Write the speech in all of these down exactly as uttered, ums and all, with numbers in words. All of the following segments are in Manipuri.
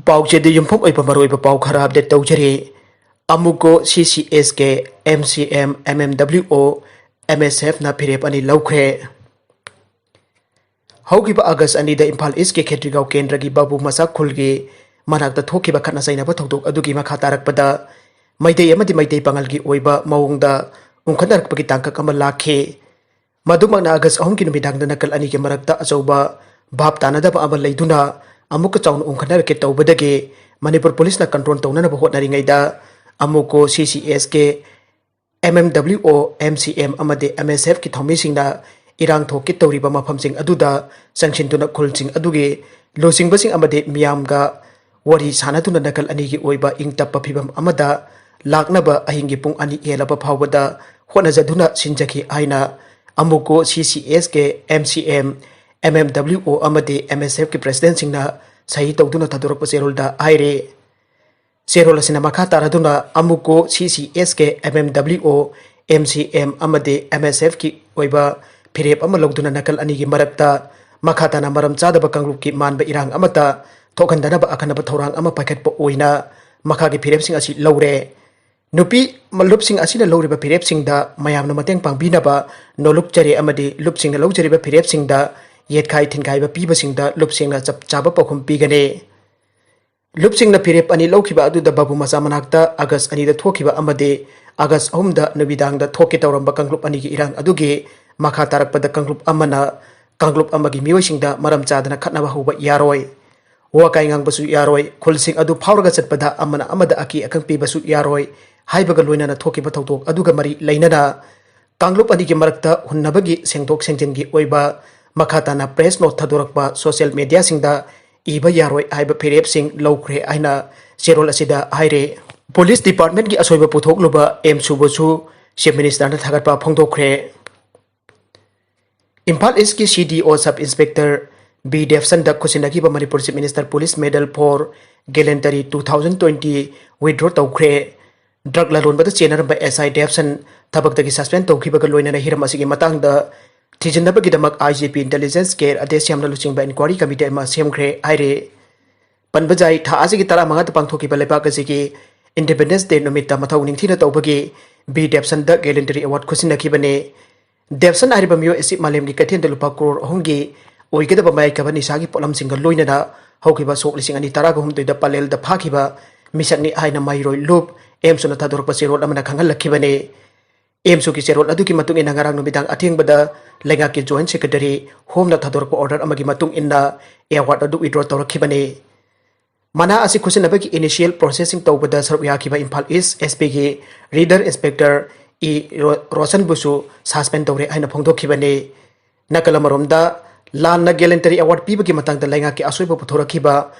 ꯄꯥꯎꯆꯦꯗ ꯌꯨꯝꯐꯝ ꯑꯣꯏꯕ ꯃꯔꯨꯑꯣꯏꯕ ꯄꯥꯎ ꯈꯔ ꯑꯞꯗꯦꯠ ꯇꯧꯖꯔꯤ꯫ ꯑꯃꯨꯛꯀꯣ C C S K, M C M, M M W O, M S ꯑꯦꯐꯅ ꯐꯤꯔꯦꯞ ꯑꯅꯤ ꯂꯧꯈ꯭ꯔꯦ꯫ ꯍꯧꯈꯤꯕ ꯑꯥꯒꯁ ꯑꯅꯤꯗ ꯏꯝꯐꯥꯜ ꯏꯁꯀꯤ ꯈꯦꯇ꯭ꯔꯤꯒꯥꯎ ꯀꯦꯟꯗ꯭ꯔꯒꯤ ꯕꯥꯕꯨ ꯃꯆꯥ ꯈꯨꯜꯒꯤ ꯃꯅꯥꯛꯇ ꯊꯣꯛꯈꯤꯕ ꯈꯠꯅ ꯆꯩꯅꯕ ꯊꯧꯗꯣꯛ ꯑꯗꯨꯒꯤ ꯃꯈꯥ ꯇꯥꯔꯛꯄꯗ ꯃꯩꯇꯩ ꯑꯃꯗꯤ ꯃꯩꯇꯩ ꯄꯥꯉꯜꯒꯤ ꯑꯣꯏꯕ ꯃꯑꯣꯡꯗ ꯎꯪꯈꯠꯅꯔꯛꯄꯒꯤ ꯇꯥꯡꯀꯛ ꯑꯃ ꯂꯥꯛꯈꯤ꯫ ꯃꯗꯨꯃꯛꯅ ꯑꯥꯒꯁ ꯑꯍꯨꯝꯒꯤ ꯅꯨꯃꯤꯗꯥꯡꯗ ꯅꯥꯀꯜ ꯑꯅꯤꯒꯤ ꯃꯔꯛꯇ ꯑꯆꯧꯕ ꯚꯥꯞ ꯇꯥꯅꯗꯕ ꯑꯃ ꯂꯩꯗꯨꯅ ꯑꯃꯨꯛꯀ ꯆꯥꯎꯅ ꯎꯪꯈꯠꯅꯔꯛꯀꯦ ꯇꯧꯕꯗꯒꯤ ꯃꯅꯤꯄꯨꯔ ꯄꯨꯂꯤꯁꯅ ꯀꯟꯇ꯭ꯔꯣꯜ ꯇꯧꯅꯅꯕ ꯍꯣꯠꯅꯔꯤꯉꯩꯗ ꯑꯃꯨꯛꯀꯣ C C S K, M M W O, M C M ꯑꯃꯗꯤ ꯑꯦꯝ ꯑꯦꯁ ꯑꯦꯐꯀꯤ ꯊꯧꯃꯤꯁꯤꯡꯅ ꯏꯔꯥꯡ ꯊꯣꯛꯀꯦ ꯇꯧꯔꯤꯕ ꯃꯐꯝꯁꯤꯡ ꯑꯗꯨꯗ ꯆꯪꯁꯤꯟꯗꯨꯅ ꯈꯨꯜꯁꯤꯡ ꯑꯗꯨꯒꯤ ꯂꯨꯆꯤꯡꯕꯁꯤꯡ ꯑꯃꯗꯤ ꯃꯤꯌꯥꯝꯒ ꯋꯥꯔꯤ ꯁꯥꯟꯅꯗꯨꯅ ꯅꯥꯀꯜ ꯑꯅꯤꯒꯤ ꯑꯣꯏꯕ ꯏꯪ ꯇꯞꯄ ꯐꯤꯕꯝ ꯑꯃꯗ ꯂꯥꯛꯅꯕ ꯑꯍꯤꯡꯒꯤ ꯄꯨꯡ ꯑꯅꯤ ꯍꯦꯜꯂꯕ ꯐꯥꯎꯕꯗ ꯍꯣꯠꯅꯖꯗꯨꯅ ꯁꯤꯟꯖꯈꯤ ꯍꯥꯏꯅ ꯑꯃꯨꯛꯀꯣ C C S K, M C M, M M W O ꯑꯃꯗꯤ ꯑꯦꯝ ꯑꯦꯁ ꯑꯦꯐꯀꯤ ꯄ꯭ꯔꯦꯁꯤꯗꯦꯟꯠꯁꯤꯡꯅ ꯁꯍꯤ ꯇꯧꯗꯨꯅ ꯊꯥꯗꯣꯔꯛꯄ ꯆꯦꯔꯣꯜꯗ ꯍꯥꯏꯔꯤ꯫ ꯆꯦꯔꯣꯜ ꯑꯁꯤꯅ ꯃꯈꯥ ꯇꯥꯔꯗꯨꯅ ꯑꯃꯨꯛꯀꯣ C C S K, M M W O, M C M ꯑꯃꯗꯤ ꯑꯦꯝ ꯑꯦꯁ ꯑꯦꯐꯀꯤ ꯑꯣꯏꯕ ꯐꯤꯔꯦꯞ ꯑꯃ ꯂꯧꯗꯨꯅ ꯅꯥꯀꯜ ꯑꯅꯤꯒꯤ ꯃꯔꯛꯇ ꯃꯈꯥ ꯇꯥꯅ ꯃꯔꯝ ꯆꯥꯗꯕ ꯀꯥꯡꯂꯨꯞꯀꯤ ꯃꯥꯟꯕ ꯏꯔꯥꯡ ꯑꯃꯠꯇ ꯊꯣꯛꯍꯟꯗꯅꯕ ꯑꯈꯟꯅꯕ ꯊꯧꯔꯥꯡ ꯑꯃ ꯄꯥꯏꯈꯠꯄ ꯑꯣꯏꯅ ꯃꯈꯥꯒꯤ ꯐꯤꯔꯦꯞꯁꯤꯡ ꯑꯁꯤ ꯂꯧꯔꯦ꯫ ꯅꯨꯄꯤ ꯂꯨꯞꯁꯤꯡ ꯑꯁꯤꯅ ꯂꯧꯔꯤꯕ ꯐꯤꯔꯦꯞꯁꯤꯡꯗ ꯃꯌꯥꯝꯅ ꯃꯇꯦꯡ ꯄꯥꯡꯕꯤꯅꯕ ꯅꯣꯂꯨꯛꯆꯔꯤ ꯑꯃꯗꯤ ꯂꯨꯞꯁꯤꯡꯅ ꯂꯧꯖꯔꯤꯕ ꯐꯤꯔꯦꯞꯁꯤꯡꯗ ꯌꯦꯠꯈꯥꯏ ꯊꯤꯟꯈꯥꯏꯕ ꯄꯤꯕꯁꯤꯡꯗ ꯂꯨꯞꯁꯤꯡꯅ ꯆꯞ ꯆꯥꯕ ꯄꯥꯎꯈꯨꯝ ꯄꯤꯒꯅꯤ꯫ ꯂꯨꯞꯁꯤꯡꯅ ꯐꯤꯔꯦꯞ ꯑꯅꯤ ꯂꯧꯈꯤꯕ ꯑꯗꯨꯗ ꯕꯥꯕꯨ ꯃꯆꯥ ꯃꯅꯥꯛꯇ ꯑꯥꯒꯁ ꯑꯅꯤꯗ ꯊꯣꯛꯈꯤꯕ ꯑꯃꯗꯤ ꯑꯥꯒꯁ ꯑꯍꯨꯝꯗ ꯅꯨꯃꯤꯗꯥꯡꯗ ꯊꯣꯛꯀꯦ ꯇꯧꯔꯝꯕ ꯀꯥꯡꯂꯨꯞ ꯑꯅꯤꯒꯤ ꯏꯔꯥꯡ ꯑꯗꯨꯒꯤ ꯃꯈꯥ ꯇꯥꯔꯛꯄꯗ ꯀꯥꯡꯂꯨꯞ ꯑꯃꯅ ꯀꯥꯡꯂꯨꯞ ꯑꯃꯒꯤ ꯃꯤꯑꯣꯏꯁꯤꯡꯗ ꯃꯔꯝ ꯆꯥꯗꯅ ꯈꯠꯅꯕ ꯍꯧꯕ ꯌꯥꯔꯣꯏ, ꯋꯥꯀꯥꯏ ꯉꯥꯡꯕꯁꯨ ꯌꯥꯔꯣꯏ, ꯈꯨꯜꯁꯤꯡ ꯑꯗꯨ ꯐꯥꯎꯔꯒ ꯆꯠꯄꯗ ꯑꯃꯅ ꯑꯃꯗ ꯑꯀꯤ ꯑꯈꯪ ꯄꯤꯕꯁꯨ ꯌꯥꯔꯣꯏ ꯍꯥꯏꯕꯒ ꯂꯣꯏꯅꯅ ꯊꯣꯛꯈꯤꯕ ꯊꯧꯗꯣꯛ ꯑꯗꯨꯒ ꯃꯔꯤ ꯂꯩꯅꯅ ꯀꯥꯡꯂꯨꯞ ꯑꯅꯤꯒꯤ ꯃꯔꯛꯇ ꯍꯨꯟꯅꯕꯒꯤ ꯁꯦꯡꯗꯣꯛ ꯁꯦꯡꯖꯤꯟꯒꯤ ꯑꯣꯏꯕ ꯃꯈꯥ ꯇꯥꯅ ꯄ꯭ꯔꯦꯁ ꯅꯣꯠ ꯊꯥꯗꯣꯔꯛꯄ ꯁꯣꯁꯤꯌꯦꯜ ꯃꯦꯗꯤꯌꯥꯁꯤꯡꯗ ꯏꯕ ꯌꯥꯔꯣꯏ ꯍꯥꯏꯕ ꯐꯤꯔꯦꯞꯁꯤꯡ ꯂꯧꯈ꯭ꯔꯦ ꯍꯥꯏꯅ ꯆꯦꯔꯣꯜ ꯑꯁꯤꯗ ꯍꯥꯏꯔꯦ꯫ ꯄꯨꯂꯤꯁ ꯗꯤꯄꯥꯔꯠꯃꯦꯟꯠꯀꯤ ꯑꯁꯣꯏꯕ ꯄꯨꯊꯣꯛꯂꯨꯕ ꯑꯦꯝ ꯁꯨꯕꯁꯨ ꯆꯤꯐ ꯃꯤꯅꯤꯁꯇꯔꯅ ꯊꯥꯒꯠꯄ ꯐꯣꯡꯗꯣꯛꯈ꯭ꯔꯦ꯫ ꯏꯝꯐꯥꯜ ꯏꯁꯀꯤ C D O sub inspector B ꯗꯦꯕꯁꯟꯗ ꯈꯨꯠꯁꯤꯟꯅꯈꯤꯕ Manipur chief minister police medal for gallantry two thousand twenty withdraw ꯇꯧꯈ꯭ꯔꯦ꯫ ꯗ꯭ꯔꯒ ꯂꯂꯣꯟꯕꯗ ꯆꯦꯟꯅꯔꯝꯕ ꯑꯦꯁ ꯑꯥꯏ ꯗꯦꯕꯁꯟ ꯊꯕꯛꯇꯒꯤ ꯁꯁꯄꯦꯟ ꯇꯧꯈꯤꯕꯒ ꯂꯣꯏꯅꯅ ꯍꯤꯔꯝ ꯑꯁꯤꯒꯤ ꯃꯇꯥꯡꯗ ꯊꯤꯖꯤꯟꯅꯕꯒꯤꯗꯃꯛ I G P intelligence K R ꯑꯗꯦꯁ꯭ꯌꯥꯝꯅ ꯂꯨꯆꯤꯡꯕ ꯏꯟꯀ꯭ꯋꯥꯏꯔꯤ ꯀꯃꯤꯇꯤ ꯑꯃ ꯁꯦꯝꯈ꯭ꯔꯦ ꯍꯥꯏꯔꯤ꯫ ꯄꯟꯕ ꯌꯥꯏ, ꯊꯥ ꯑꯁꯤꯒꯤ ꯇꯔꯥꯃꯉꯥꯗ ꯄꯥꯡꯊꯣꯛꯈꯤꯕ ꯂꯩꯕꯥꯛ ꯑꯁꯤꯒꯤ Independence Day ꯅꯨꯃꯤꯠꯇ ꯃꯊꯧ ꯅꯤꯡꯊꯤꯅ ꯇꯧꯕꯒꯤ ꯕꯤ ꯗꯦꯕꯁꯟꯗ Gallantry Award ꯈꯨꯠꯁꯤꯟꯅꯈꯤꯕꯅꯤ꯫ ꯗꯦꯕꯁꯟ ꯍꯥꯏꯔꯤꯕ ꯃꯤꯑꯣꯏ ꯑꯁꯤ ꯃꯥꯂꯦꯝꯒꯤ ꯀꯩꯊꯦꯜꯗ ꯂꯨꯄꯥ ꯀ꯭ꯔꯣꯔ ꯑꯍꯨꯝꯒꯤ ꯑꯣꯏꯒꯗꯕ ꯃꯌꯥꯏ ꯀꯥꯕ ꯅꯤꯁꯥꯒꯤ ꯄꯣꯠꯂꯝꯁꯤꯡꯒ ꯂꯣꯏꯅꯅ ꯍꯧꯈꯤꯕ ꯁꯣꯛ ꯂꯤꯁꯤꯡ ꯑꯅꯤ ꯇꯔꯥꯒ ꯍꯨꯝꯗꯣꯏꯗ ꯄꯥꯂꯦꯜꯗ ꯐꯥꯈꯤꯕ ꯃꯤꯁꯛꯅꯤ ꯍꯥꯏꯅ ꯃꯍꯩꯔꯣꯏ ꯂꯨꯞ ꯑꯦꯝꯁꯨꯅ ꯊꯥꯗꯣꯔꯛꯄ ꯆꯦꯔꯣꯜ ꯑꯃꯅ ꯈꯪꯍꯜꯂꯛꯈꯤꯕꯅꯤ꯫ ꯑꯦꯝꯁꯨꯒꯤ ꯆꯦꯔꯣꯜ ꯑꯗꯨꯒꯤ ꯃꯇꯨꯡ ꯏꯟꯅ ꯉꯔꯥꯡ ꯅꯨꯃꯤꯗꯥꯡ ꯑꯊꯦꯡꯕꯗ ꯂꯩꯉꯥꯛꯀꯤ Joint Secretary ꯍꯣꯝꯅ ꯊꯥꯗꯣꯔꯛꯄ order ꯑꯃꯒꯤ ꯃꯇꯨꯡ ꯏꯟꯅ award ꯑꯗꯨ withdraw ꯇꯧꯔꯛꯈꯤꯕꯅꯤ꯫ ꯃꯅꯥ ꯑꯁꯤ ꯈꯨꯠꯁꯤꯟꯅꯕꯒꯤ initial processing ꯇꯧꯕꯗ ꯁꯔꯨꯛ ꯌꯥꯈꯤꯕ ꯏꯝꯐꯥꯜ East S P ꯒꯤ ꯔꯤꯗꯔ ꯏꯟꯁꯄꯦꯛꯇꯔ ꯏ ꯔꯣ-, ꯔꯣꯁꯟꯕꯨꯁꯨ suspend ꯇꯧꯔꯦ ꯍꯥꯏꯅ ꯐꯣꯡꯗꯣꯛꯈꯤꯕꯅꯤ꯫ ꯅꯥꯀꯜ ꯑꯃꯔꯣꯝꯗ, ꯂꯥꯟꯅ Gallantry Award ꯄꯤꯕꯒꯤ ꯃꯇꯥꯡꯗ ꯂꯩꯉꯥꯛꯀꯤ ꯑꯁꯣꯏꯕ ꯄꯨꯊꯣꯔꯛꯈꯤꯕ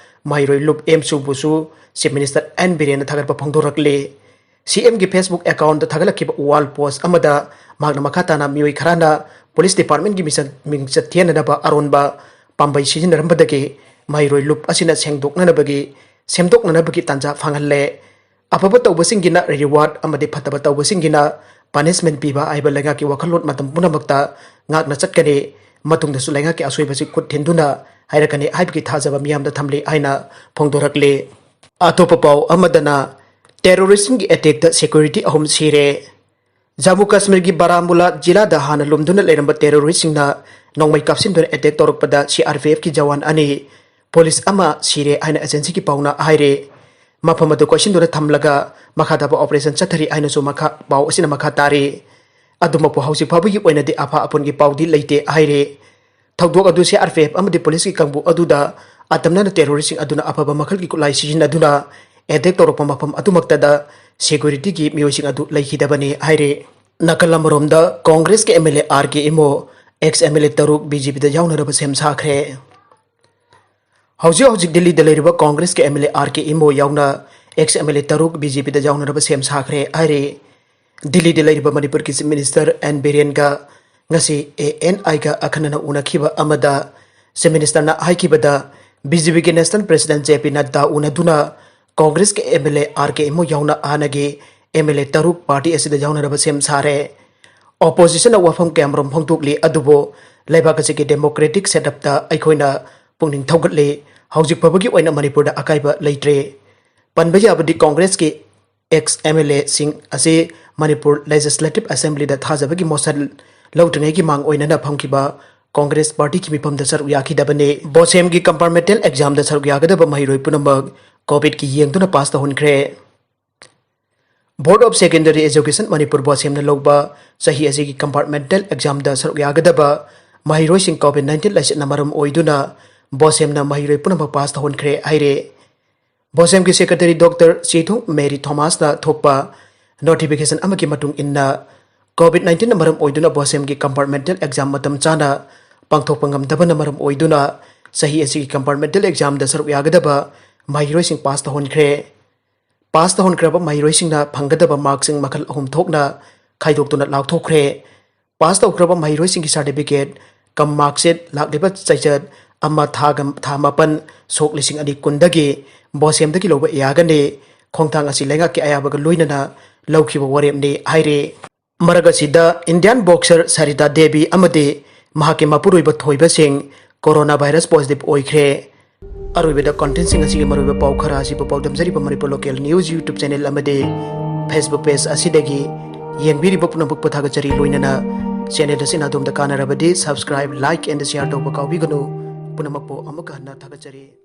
ꯃꯍꯩꯔꯣꯏ ꯂꯨꯞ ꯑꯦꯝꯁꯨꯕꯨꯁꯨ Chief Minister ꯑꯦꯟ ꯕꯤꯔꯦꯟꯅ ꯊꯥꯒꯠꯄ ꯐꯣꯡꯗꯣꯔꯛꯂꯤ꯫ C M ꯒꯤ Facebook account ꯊꯥꯒꯠꯂꯛꯈꯤꯕ wall post ꯑꯃꯗ ꯃꯍꯥꯛꯅ ꯃꯈꯥ ꯇꯥꯅ ꯃꯤꯑꯣꯏ ꯈꯔꯅ police department ꯀꯤ ꯃꯤꯆꯪ, ꯃꯤꯡꯆꯠ ꯊꯤꯍꯟꯅꯅꯕ ꯑꯔꯣꯟꯕ ꯄꯥꯝꯕꯩ ꯁꯤꯖꯤꯟꯅꯔꯝꯕꯗꯒꯤ ꯃꯍꯩꯔꯣꯏ ꯂꯨꯞ ꯑꯁꯤꯅ ꯁꯦꯡꯗꯣꯛꯅꯅꯕꯒꯤ, ꯁꯦꯝꯗꯣꯛꯅꯅꯕꯒꯤ ꯇꯥꯟꯖꯥ ꯐꯪꯍꯜꯂꯦ꯫ ꯑꯐꯕ ꯇꯧꯕꯁꯤꯡꯒꯤꯅ reward ꯑꯃꯗꯤ ꯐꯠꯇꯕ ꯇꯧꯕꯁꯤꯡꯒꯤꯅ punishment ꯄꯤꯕ ꯍꯥꯏꯕ ꯂꯩꯉꯥꯛꯀꯤ ꯋꯥꯈꯜꯂꯣꯟ ꯃꯇꯝ ꯄꯨꯝꯅꯃꯛꯇ ꯉꯥꯛꯅ ꯆꯠꯀꯅꯤ꯫ ꯃꯇꯨꯡꯗꯁꯨ ꯂꯩꯉꯥꯛꯀꯤ ꯑꯁꯣꯏꯕꯁꯤ ꯈꯨꯠ ꯊꯤꯟꯗꯨꯅ ꯍꯥꯏꯔꯛꯀꯅꯤ ꯍꯥꯏꯕꯒꯤ ꯊꯥꯖꯕ ꯃꯤꯌꯥꯝꯗ ꯊꯝꯂꯤ ꯍꯥꯏꯅ ꯐꯣꯡꯗꯣꯔꯛꯂꯤ꯫ ꯑꯇꯣꯞꯄ ꯄꯥꯎ ꯑꯃꯗꯅ, terrorist ꯁꯤꯡꯒꯤ attack ꯇ security ꯑꯍꯨꯝ ꯁꯤꯔꯦ꯫ ꯖꯝꯃꯨ ꯀꯥꯁꯃꯤꯔꯒꯤ ꯕꯥꯔꯥꯃꯨꯂꯥ ꯖꯤꯂꯥꯗ ꯍꯥꯟꯅ ꯂꯨꯝꯗꯨꯅ ꯂꯩꯔꯝꯕ terrorist ꯁꯤꯡꯅ ꯅꯣꯡꯃꯩ ꯀꯥꯞꯁꯤꯟꯗꯨꯅ attack ꯇꯧꯔꯛꯄꯗ C R P F ꯀꯤ ꯖꯋꯥꯟ ꯑꯅꯤ, police ꯑꯃ ꯁꯤꯔꯦ ꯍꯥꯏꯅ agency ꯒꯤ ꯄꯥꯎꯅ ꯍꯥꯏꯔꯤ꯫ ꯃꯐꯝ ꯑꯗꯨ ꯀꯣꯏꯁꯤꯟꯗꯨꯅ ꯊꯝꯂꯒ ꯃꯈꯥ ꯇꯥꯕ operation ꯆꯠꯊꯔꯤ ꯍꯥꯏꯅꯁꯨ ꯃꯈꯥ, ꯄꯥꯎ ꯑꯁꯤꯅ ꯃꯈꯥ ꯇꯥꯔꯤ꯫ ꯑꯗꯨꯃꯛꯄꯨ ꯍꯧꯖꯤꯛ ꯐꯥꯎꯕꯒꯤ ꯑꯣꯏꯅꯗꯤ ꯑꯐ ꯑꯄꯨꯟꯒꯤ ꯄꯥꯎꯗꯤ ꯂꯩꯇꯦ ꯍꯥꯏꯔꯤ꯫ ꯊꯧꯗꯣꯛ ꯑꯗꯨ C R P F ꯑꯃꯗꯤ police ꯀꯤ ꯀꯥꯡꯕꯨ ꯑꯗꯨꯗ ꯑꯇꯝꯅꯅ terrorist ꯁꯤꯡ ꯑꯗꯨꯅ ꯑꯐꯕ ꯃꯈꯜꯒꯤ ꯈꯨꯠꯂꯥꯏ ꯁꯤꯖꯤꯟꯅꯗꯨꯅ attack ꯇꯧꯔꯛꯄ ꯃꯐꯝ ꯑꯗꯨꯃꯛꯇꯗ security ꯒꯤ ꯃꯤꯑꯣꯏꯁꯤꯡ ꯑꯗꯨ ꯂꯩꯈꯤꯗꯕꯅꯤ ꯍꯥꯏꯔꯤ꯫ ꯅꯥꯀꯜ ꯑꯃꯔꯣꯝꯗ, Congress ꯀꯤ M L A R K Imo, ex M L A ꯇꯔꯨꯛ B J P ꯗ ꯌꯥꯎꯅꯅꯕ ꯁꯦꯝ ꯁꯥꯈ꯭ꯔꯦ꯫ ꯍꯧꯖꯤꯛ ꯍꯧꯖꯤꯛ ꯗꯤꯜꯂꯤꯗ ꯂꯩꯔꯤꯕ Congress ꯀꯤ M L A R K Imo ꯌꯥꯎꯅ ex M L A ꯇꯔꯨꯛ B J P ꯗ ꯌꯥꯎꯅꯅꯕ ꯁꯦꯝ ꯁꯥꯈ꯭ꯔꯦ ꯍꯥꯏꯔꯤ꯫ ꯗꯤꯜꯂꯤꯗ ꯂꯩꯔꯤꯕ ꯃꯅꯤꯄꯨꯔꯒꯤ Chief Minister ꯑꯦꯟ ꯕꯤꯔꯦꯟꯒ ꯉꯁꯤ A N I ꯒ ꯑꯈꯟꯅꯅ ꯎꯅꯈꯤꯕ ꯑꯃꯗ Chief Minister ꯅ ꯍꯥꯏꯈꯤꯕꯗ, B J P ꯒꯤ National President J P ꯅꯗ꯭ꯗꯥ ꯎꯅꯗꯨꯅ Congress ꯀꯤ M L A R K Imo ꯌꯥꯎꯅ ꯍꯥꯟꯅꯒꯤ M L A ꯇꯔꯨꯛ party ꯑꯁꯤꯗ ꯌꯥꯎꯅꯅꯕ ꯁꯦꯝ ꯁꯥꯔꯦ꯫ Opposition ꯅ ꯋꯥꯐꯝ ꯀꯌꯥꯃꯔꯨꯝ ꯐꯣꯡꯗꯣꯛꯂꯤ, ꯑꯗꯨꯕꯨ ꯂꯩꯕꯥꯛ ꯑꯁꯤꯒꯤ democratic setup ꯇ ꯑꯩꯈꯣꯏꯅ ꯄꯨꯛꯅꯤꯡ ꯊꯧꯒꯠꯂꯤ꯫ ꯍꯧꯖꯤꯛ ꯐꯥꯎꯕꯒꯤ ꯑꯣꯏꯅ ꯃꯅꯤꯄꯨꯔꯗ ꯑꯀꯥꯏꯕ ꯂꯩꯇ꯭ꯔꯦ꯫ ꯄꯟꯕ ꯌꯥꯕꯗꯤ ꯀꯣꯡꯒ꯭ꯔꯦꯁꯀꯤ ꯑꯦꯛꯁ ꯑꯦꯝ ꯑꯦꯜ ꯑꯦꯁꯤꯡ ꯑꯁꯤ ꯃꯅꯤꯄꯨꯔ ꯂꯦꯖꯤꯁꯂꯦꯇꯤꯚ ꯑꯦꯁꯦꯝꯕ꯭ꯂꯤꯗ ꯊꯥꯖꯕꯒꯤ ꯃꯣꯁꯟ ꯂꯧꯗ꯭ꯔꯤꯉꯩꯒꯤ ꯃꯥꯡ ꯑꯣꯏꯅꯅ ꯐꯝꯈꯤꯕ ꯀꯣꯡꯒ꯭ꯔꯦꯁ ꯄꯥꯔꯇꯤꯒꯤ ꯃꯤꯐꯝꯗ ꯁꯔꯨꯛ ꯌꯥꯈꯤꯗꯕꯅꯤ꯫ ꯕꯣꯁꯦꯝꯒꯤ ꯀꯝꯄꯥꯔꯃꯦꯟꯇꯦꯜ ꯑꯦꯛꯖꯥꯝꯗ ꯁꯔꯨꯛ ꯌꯥꯒꯗꯕ ꯃꯍꯩꯔꯣꯏ ꯄꯨꯝꯅꯃꯛ ꯀꯣꯚꯤꯗꯀꯤ ꯌꯦꯡꯗꯨꯅ ꯄꯥꯁ ꯇꯧꯍꯟꯈ꯭ꯔꯦ꯫ Board of secondary education Manipur ꯕꯣꯁꯦꯝꯅ ꯂꯧꯕ ꯆꯍꯤ ꯑꯁꯤꯒꯤ ꯀꯝꯄꯥꯔꯃꯦꯟꯇꯦꯜ ꯑꯦꯛꯖꯥꯝꯗ ꯁꯔꯨꯛ ꯌꯥꯒꯗꯕ ꯃꯍꯩꯔꯣꯏꯁꯤꯡ ꯀꯣꯚꯤꯗ ꯅꯥꯏꯟꯇꯤꯟ ꯂꯥꯏꯆꯠꯅ ꯃꯔꯝ ꯑꯣꯏꯗꯨꯅ ꯕꯣꯁꯦꯝꯅ ꯃꯍꯩꯔꯣꯏ ꯄꯨꯝꯅꯃꯛ ꯄꯥꯁ ꯇꯧꯍꯟꯈ꯭ꯔꯦ ꯍꯥꯏꯔꯦ꯫ ꯕꯣꯁꯦꯝꯒꯤ ꯁꯦꯀ꯭ꯔꯦꯇꯔꯤ ꯗꯣꯛꯇꯔ ꯆꯦꯊꯨꯡ ꯃꯦꯔꯤ ꯊꯣꯃꯥꯁꯅ ꯊꯣꯛꯄ ꯅꯣꯇꯤꯐꯤꯀꯦꯁꯟ ꯑꯃꯒꯤ ꯃꯇꯨꯡ ꯏꯟꯅ, ꯀꯣꯚꯤꯗ ꯅꯥꯏꯟꯇꯤꯟꯅ ꯃꯔꯝ ꯑꯣꯏꯗꯨꯅ ꯕꯣꯁꯦꯝꯒꯤ ꯀꯝꯄꯥꯔꯃꯦꯟꯇꯦꯜ ꯑꯦꯛꯖꯥꯝ ꯃꯇꯝ ꯆꯥꯅ ꯄꯥꯡꯊꯣꯛꯄ ꯉꯝꯗꯕꯅ ꯃꯔꯝ ꯑꯣꯏꯗꯨꯅ ꯆꯍꯤ ꯑꯁꯤꯒꯤ ꯀꯝꯄꯥꯔꯃꯦꯟꯇꯦꯜ ꯑꯦꯛꯖꯥꯝꯗ ꯁꯔꯨꯛ ꯌꯥꯒꯗꯕ ꯃꯍꯩꯔꯣꯏꯁꯤꯡ ꯄꯥꯁ ꯇꯧꯍꯟꯈ꯭ꯔꯦ꯫ ꯄꯥꯁ ꯇꯧꯍꯟꯈ꯭ꯔꯕ ꯃꯍꯩꯔꯣꯏꯁꯤꯡꯅ ꯐꯪꯒꯗꯕ ꯃꯥꯔꯛꯁꯤꯡ ꯃꯈꯜ ꯑꯍꯨꯝ ꯊꯣꯛꯅ ꯈꯥꯏꯗꯣꯛꯇꯨꯅ ꯂꯥꯎꯊꯣꯛꯈ꯭ꯔꯦ꯫ ꯄꯥꯁ ꯇꯧꯈ꯭ꯔꯕ ꯃꯍꯩꯔꯣꯏꯁꯤꯡꯒꯤ ꯁꯥꯔꯇꯤꯐꯤꯀꯦꯠ ꯀꯝ ꯃꯥꯔꯛꯁꯤꯠ ꯂꯥꯛꯂꯤꯕ ꯆꯩꯆꯠ ꯑꯃ ꯊꯥꯒ, ꯊꯥ ꯃꯥꯄꯟ, ꯁꯣꯛ ꯂꯤꯁꯤꯡ ꯑꯅꯤ ꯀꯨꯟꯗꯒꯤ ꯕꯣꯁꯦꯝꯗꯒꯤ ꯂꯧꯕ ꯌꯥꯒꯅꯤ꯫ ꯈꯣꯡꯊꯥꯡ ꯑꯁꯤ ꯂꯩꯉꯥꯛꯀꯤ ꯑꯌꯥꯕꯒ ꯂꯣꯏꯅꯅ ꯂꯧꯈꯤꯕ ꯋꯥꯔꯦꯞꯅꯤ ꯍꯥꯏꯔꯤ꯫ ꯃꯔꯛ ꯑꯁꯤꯗ ꯏꯟꯗꯤꯌꯥꯟ ꯕꯣꯛꯁꯔ ꯁꯔꯤꯇꯥ ꯗꯦꯕꯤ ꯑꯃꯗꯤ ꯃꯍꯥꯛꯀꯤ ꯃꯄꯨꯔꯣꯏꯕ ꯊꯣꯏꯕ ꯁꯤꯡ ꯀꯣꯔꯣꯅꯥ ꯚꯥꯏꯔꯁ ꯄꯣꯖꯤꯇꯤꯚ ꯑꯣꯏꯈ꯭ꯔꯦ꯫ ꯑꯔꯣꯏꯕꯗ ꯀꯣꯟꯇꯦꯟꯁꯤꯡ ꯑꯁꯤꯒꯤ ꯃꯔꯨꯑꯣꯏꯕ ꯄꯥꯎ ꯈꯔ ꯑꯁꯤꯕꯨ ꯄꯥꯎꯗꯝꯖꯔꯤꯕ Manipur local news YouTube channel ꯑꯃꯗꯤ Facebook ꯄꯦꯖ ꯑꯁꯤꯗꯒꯤ ꯌꯦꯡꯕꯤꯔꯤꯕ ꯄꯨꯝꯅꯃꯛꯄꯨ ꯊꯥꯒꯠꯆꯔꯤ꯫ ꯂꯣꯏꯅꯅ ꯆꯦꯅꯦꯜ ꯑꯁꯤꯅ ꯑꯗꯣꯝꯗ ꯀꯥꯟꯅꯔꯕꯗꯤ subscribe, like and share ꯇꯧꯕ ꯀꯥꯎꯕꯤꯒꯅꯨ꯫ ꯄꯨꯝꯅꯃꯛꯄꯨ ꯑꯃꯨꯛꯀ ꯍꯟꯅ ꯊꯥꯒꯠꯆꯔꯤ꯫